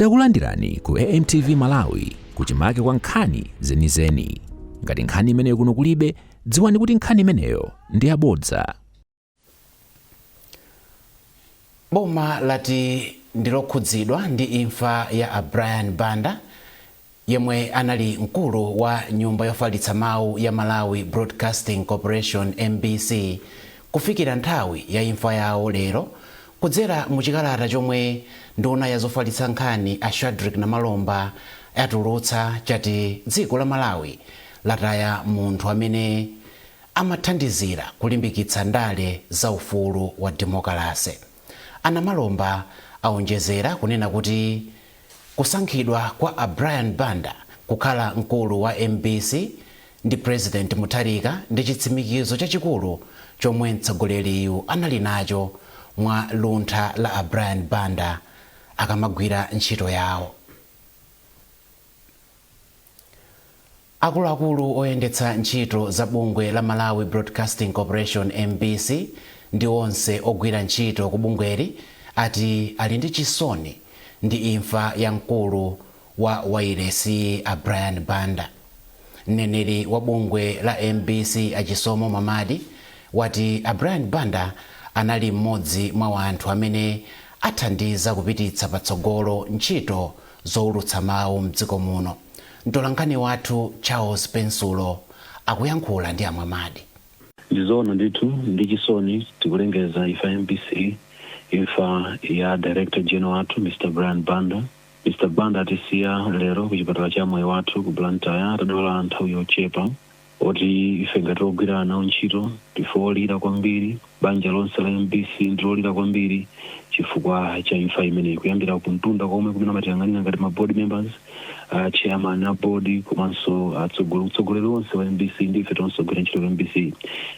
Takulandirani ku AMTV Malawi, kuchimake kwa nkhani zenizeni. Ngati nkhani imeneyo kuno kulibe, dziwani kuti nkhani imeneyo ndi yabodza. Boma lati ndilokhudzidwa ndi imfa ya a Brian Banda, yemwe anali mkulu wa nyumba yofalitsa mawu ya Malawi Broadcasting Corporation, MBC, kufikira nthawi ya imfa yawo lero. Kudzera mu chikalata chomwe nduna ya zofalitsa nkhani a Shadric Namalomba atulutsa, chati dziko la Malawi lataya munthu amene amathandizira kulimbikitsa ndale za ufulu wa demokalase. A Namalomba aonjezera kunena kuti kusankhidwa kwa a Brian Banda kukhala mkulu wa MBC ndi President Mutharika ndi chitsimikizo chachikulu chomwe mtsogoleriyu anali nacho mwa luntha la a Brian Banda akamagwira ntchito yawo. Akuluakulu oyendetsa ntchito za bungwe la Malawi Broadcasting Corporation, MBC, ndi onse ogwira ntchito ku bungweli ati ali ndi chisoni ndi imfa ya mkulu wa wailesiyi a Brian Banda. Mneneri wa bungwe la MBC a Chisomo Mwamadi wati a Brian Banda anali mmodzi mwa anthu amene athandiza kupititsa patsogolo ntchito zoulutsa mawu mdziko muno. Mtolankhani wathu Charles Pensulo akuyankhula ndi a Mwamadi. Ndizoona ndithu, ndi chisoni tikulengeza ife a MBC imfa ya Director General wathu Mr Brian Banda. Mr Banda atisiya lero ku chipatala cha Mwaiwathu ku Blantyre atadwala nthawi yochepa. Oti ife ngati ogwira nawo ntchito ndife olira kwambiri, banja lonse la MBC ndi lolira kwambiri chifukwa cha imfa imeneyi, kuyambira kumtunda komwe kumene amatiyang'anira ngati ma board members, a chairman a board komanso atsogoleri onse wa MBC ndi ife tonse ogwira ntchito ku MBC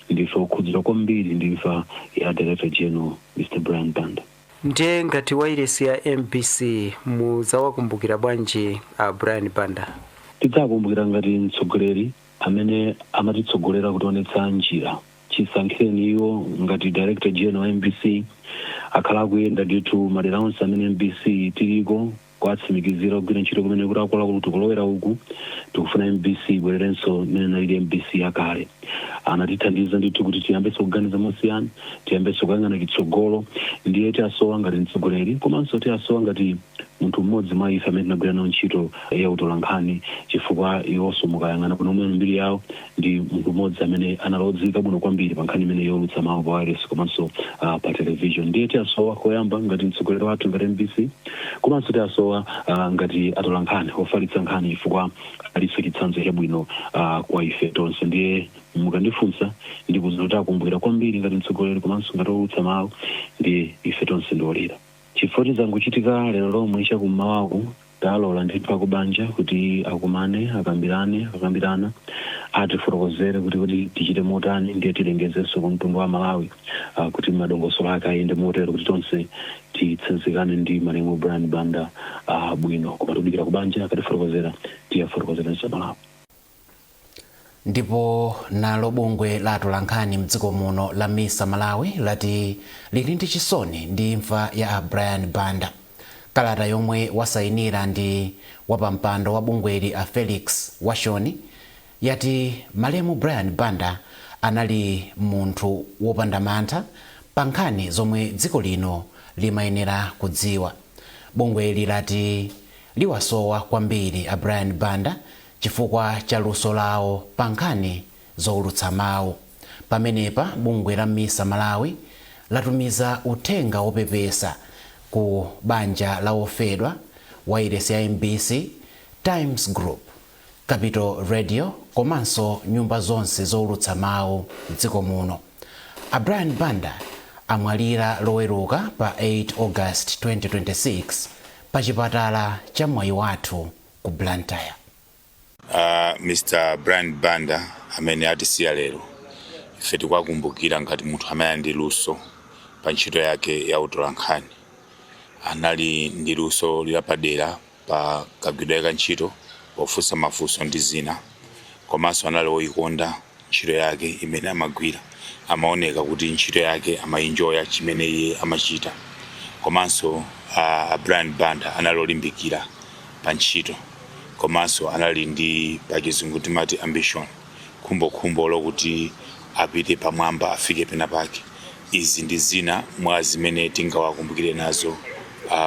ndife okhudzidwa kwambiri ndi imfa ya Director General Mr Brian Banda. Ndiye ngati wailesi ya MBC mudzawakumbukira bwanji a Brian Banda? Tidzakumbukira ngati mtsogoleri amene amatitsogolera kutionetsa njira. Chisankhireni iwo ngati Director General wa MBC, akhala akuyenda ndithu madera onse amene MBC tiliko kuwatsimikizira ogwira ntchito kumene kuti akuluakulu tikulowera uku, tikufuna MBC ibwererenso mmene inalili MBC yakale. Anatithandiza ndithu kuti tiyambenso kuganiza mosiyana, tiyambenso kuyang'ana chitsogolo. Ndiye tiasowa ngati mtsogoleri komanso tiasowa ngati munthu mmodzi mwa ife amene tinagwira nawo ntchito ya utolankhani, chifukwa iwonso mukayang'ana kuno mwene mbiri yawo ndi munthu mmodzi amene anali odziwika bwino kwambiri pa nkhani imene youlutsa mawu pa wireless komanso pa television. Ndiye tiasowa koyamba ngati mtsogoleri wathu ngati MBC, komanso tiasowa ngati atolankhani ofalitsa nkhani, chifukwa alinso chitsanzo chabwino kwa ife tonse. Ndiye mukandifunsa, ndikudziwa kuti akumbukira kwambiri ngati mtsogoleri komanso ngati oulutsa mawu, ndiye ife tonse ndiolira chifukwa zangochitika lero lomwe chakummawaku. Talola ndithu akubanja kuti akumane, akambirane, akakambirana atifotokozere kuti tichite motani. Ndiye tilengezenso ku mtundu wa Malawi kuti madongosolo ake ayende motero kuti tonse titsanzikane ndi malemu Brian Banda bwino. Koma tikudikira kubanja, akatifotokozera tiyafotokozerenso Malawi. Ndipo nalo bungwe la atolankhani mdziko muno la MISA Malawi lati lili ndi chisoni ndi imfa ya a Brian Banda. Kalata yomwe wasayinira ndi wapampando wa bungweli a Felix Washoni yati malemu Brian Banda anali munthu wopanda mantha pa nkhani zomwe dziko lino limayenera kudziwa. Bungweli lati liwasowa kwambiri a Brian Banda chifukwa cha luso lawo pa nkhani zowulutsa mawu. Pamenepa bungwe la MISA Malawi latumiza uthenga wopepesa ku banja la wofedwa, wailesi ya MBC, Times Group, Capital Radio komanso nyumba zonse zowulutsa mawu mdziko muno. A Brian Banda amwalira Loweruka pa 8 August 2026 pa chipatala cha Mwaiwathu ku Blantyre. Mr Brian Banda amene atisiya lero, ife tikuwakumbukira ngati munthu amene ali ndi luso pa ntchito yake ya utolankhani. Anali ndi luso lapadera pa kagwiridwe ka ntchito, pofunsa mafunso ndi zina, komanso anali woyikonda ntchito yake imene amagwira. Amaoneka kuti ntchito yake amainjoya chimene iye amachita, komanso A Brian Banda anali olimbikira pa ntchito, komanso anali ndi, pachizungu timati ambition, khumbokhumbo lokuti apite pamwamba, afike pena pake. Izi ndi zina mwa zimene tingawakumbukire nazo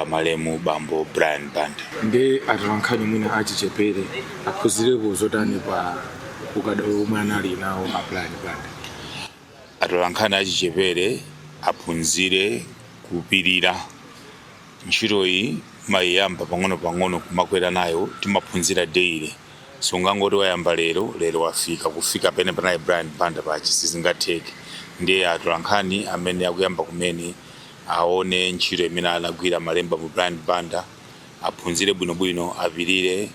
malemu bambo Brian Banda. Ndi atolankhani mwina achichepere aphunzirepo zotani pa ukadaulo omwe anali nawo a Brian Banda? Atolankhani achichepere aphunzire kupirira. Ntchito iyi mayiyamba pang'ono-pang'ono kumakwera nayo, timaphunzira daily. Sungangoti wayamba lero, lero wafika kufika pene panali Brian Banda pachi, sizingatheke. Ndiye atolankhani amene akuyamba kumene aone ntchito imene anagwira malemu Brian Banda, aphunzire bwinobwino, apirire,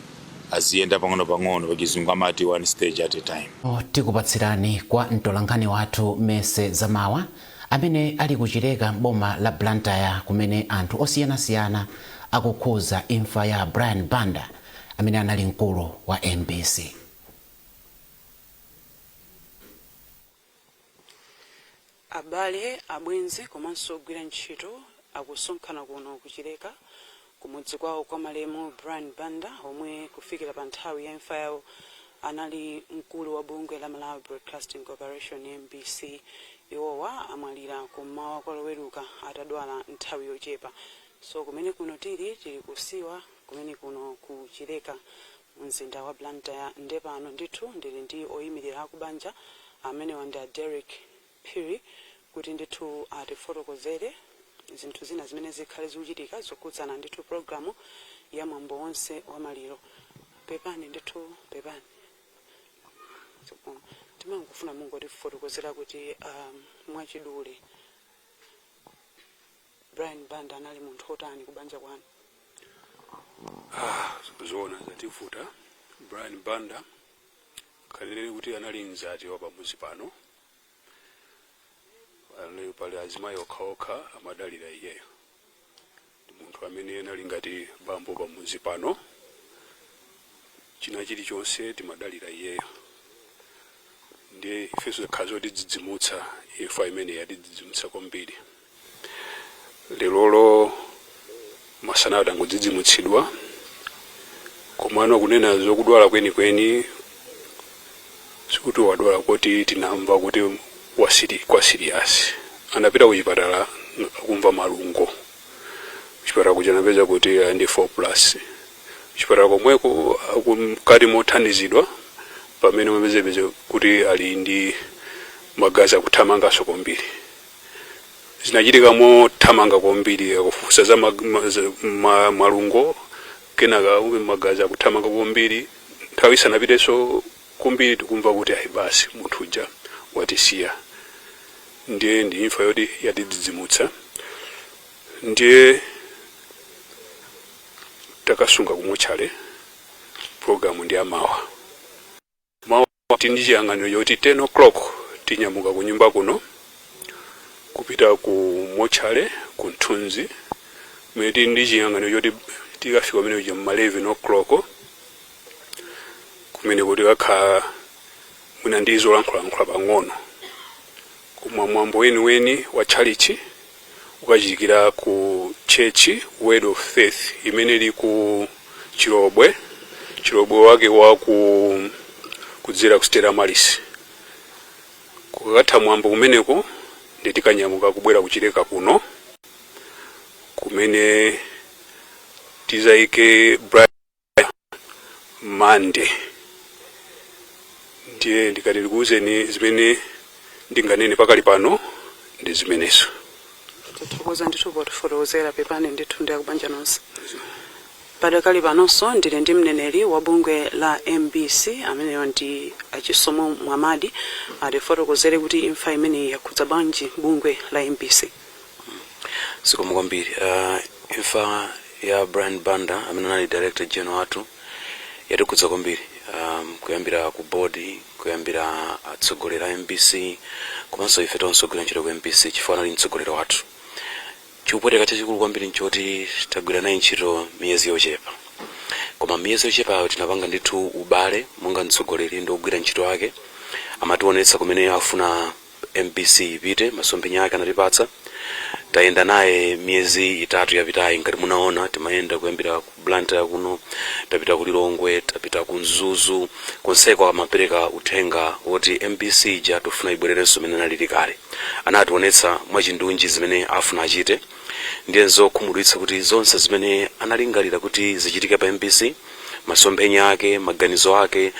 aziyenda pang'ono-pang'ono. Pachizungu amati one stage at a time. Tikupatsirani kwa mtolankhani wathu Mese Zamawa amene ali kuchileka boma la Blantyre, kumene anthu osiyanasiyana akukhuza imfa ya Brian Banda amene anali mkulu wa MBC. Abale, abwenzi komanso ogwira ntchito akusonkhana kuno kuchileka, kumudzi kwawo kwa malemu Brian Banda, omwe kufikira pa nthawi ya imfa yawo anali mkulu wa bungwe la Malawi Broadcasting Corporation, MBC. Iwowa amwalira kummawa kwa Loweruka atadwala nthawi yochepa. So kumene kuno tili kusiwa kumene kuno kuchileka, mzinda wa Blantyre. Nde pano ndithu ndili ndi oyimirira akubanja amenewa, ndi a Derek Phiri, kuti ndithu atifotokozere zinthu zina zimene zikhale zikuchitika zokhudzana ndithu programu ya mwambo wonse wa maliro. Pepani ndithu, pepani. Timangofuna mungotifotokozera kuti mwachidule Brian Banda anali munthu otani kubanja kwanu? Ah, zoona zativuta. Brian Banda kanenere kuti anali mzati wa pamuzi pano. Pali azimayi okhaokha amadalira iyeyo. Ndi munthu amene anali ngati bambo pamuzi pano, china chilichonse timadalira iyeyo. Ndiye ifenso zakhala zotidzidzimutsa, imfa imene yatidzidzimutsa kwambiri. Lerolo masana atangodzidzimutsidwa, komano kunena zokudwala kwenikweni sikuti wadwala kuti tinamva kuti kwa serious. Anapita kuchipatala akumva malungo. Kuchipatala kuja anapeza kuti ali ndi 4 plus. Kuchipatala komweko mkati mothandizidwa, pamene mapezepeze kuti ali ndi magazi akuthamanganso kwambiri. Zinachitika mothamanga kwambiri, akufunsa za malungo, kenaka magazi akuthamanga kwambiri. Nthawi isanapitenso kwambiri tikumva kuti ayi, basi, munthu uja watisiya. Ndiye ndi imfa yoti yatidzidzimutsa. Ndiye takasunga kumotchale, program ndi amawa. Mawa tindi chiyang'aniro choti 10 o'clock tinyamuka ku nyumba kuno kupita ku motchale ku Mthunzi, kumene tili ndi chiyang'aniro choti tikafika kumene kuja ma 11 o'clock, kumene kuti kakhala mwina ndi zolankhulalankhula pang'ono. Koma mwambo weniweni wa tchalichi ukachitikira ku church Word of Faith imene ili ku Chilobwe, Chilobwe wake wa ku kudzera ku Stella Maris. Kukatha mwambo kumeneko ndi tikanyamuka kubwera kuchileka kuno, kumene tizayike Brian Mande. Ndiye ndikati ndikuwuzeni zimene ndinganene pakali pano ndi zimenezo. Tathokoza ndithu potifotokozera. Pepani ndithu ndi akubanja nonse. Padakali panonso ndili ndi mneneri wa bungwe la MBC, ameneyo ndi Achisomo Mwamadi, atifotokozere kuti imfa imeneyi yakhudza bwanji bungwe la MBC. Zikomo kwambiri. Imfa ya Brian Banda amene anali director general wathu yatikhudza kwambiri, kuyambira ku board, kuyambira atsogoleri a MBC, komanso ife tonse ogwira ntchito ku MBC, chifukwa anali mtsogoleri wathu. Chikupweteka chachikulu kwambiri nchoti tagwira naye ntchito miyezi yochepa, koma miyezi yochepayo tinapanga ndithu ubale monga mtsogoleri ndi ogwira ntchito ake. Amationetsa kumene afuna MBC ipite, masomphenya ake anatipatsa. Tayenda naye miyezi 3 yapitayi. Ngati munaona, timayenda kuyambira ku Blantyre kuno, tapita ku Lilongwe, tapita ku Mzuzu, konseko amapereka uthenga woti MBC ija tifuna ibwererenso imene analili kale. Anationetsa mwachindunji zimene afuna achite. Ndiye zokhumudwitsa kuti zonse zimene analingalira kuti zichitike pa MBC, masomphenya ake, maganizo ake,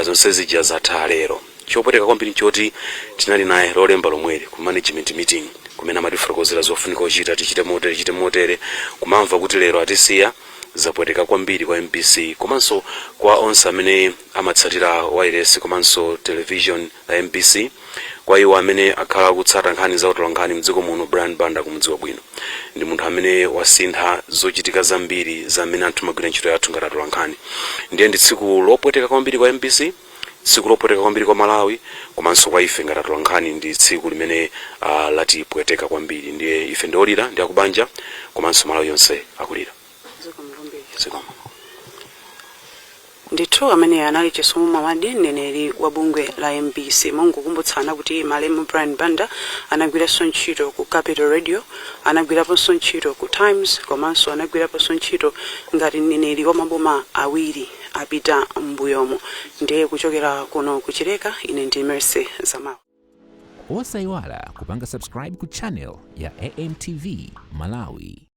zonse zija zatha lero. Chopweteka kwambiri nchoti tinali naye Lolemba lomweli ku management meeting, kumene amatifotokozera zofunika kuchita, tichite motere, tichite motere. Kumamva kuti lero atisiya, zapweteka kwambiri kwa MBC komanso kwa onse amene amatsatira wireless komanso television la MBC. Kwa iwo amene akhala akutsata nkhani za utolankhani mdziko muno, Brian Banda kumudziwa bwino. Ndi munthu amene wasintha zochitika zambiri za amene anthu amagwira ntchito yathu ngati atolankhani. Ndiye ndi tsiku lopweteka kwambiri kwa MBC, tsiku lopweteka kwambiri kwa Malawi, komanso kwa ife ngati atolankhani. Ndi tsiku limene latipweteka kwambiri. Ndiye ife ndiolira, ndi akubanja komanso Malawi yonse akulira. Zikomo kwambiri. Zikomo. Ndithu, amene anali Chisomo Mwamadi, mneneri wa bungwe la MBC. Mongokumbutsana kuti malemu Brian Banda anagwiranso ntchito ku Capital Radio, anagwiraponso ntchito ku Times, komanso anagwiraponso ntchito ngati mneneri wa maboma awiri apita m'mbuyomo. Ndiye kuchokera kuno kuchileka, ine ndi Mercy Zamawa. Osayiwala kupanga subscribe ku channel ya AMTV Malawi.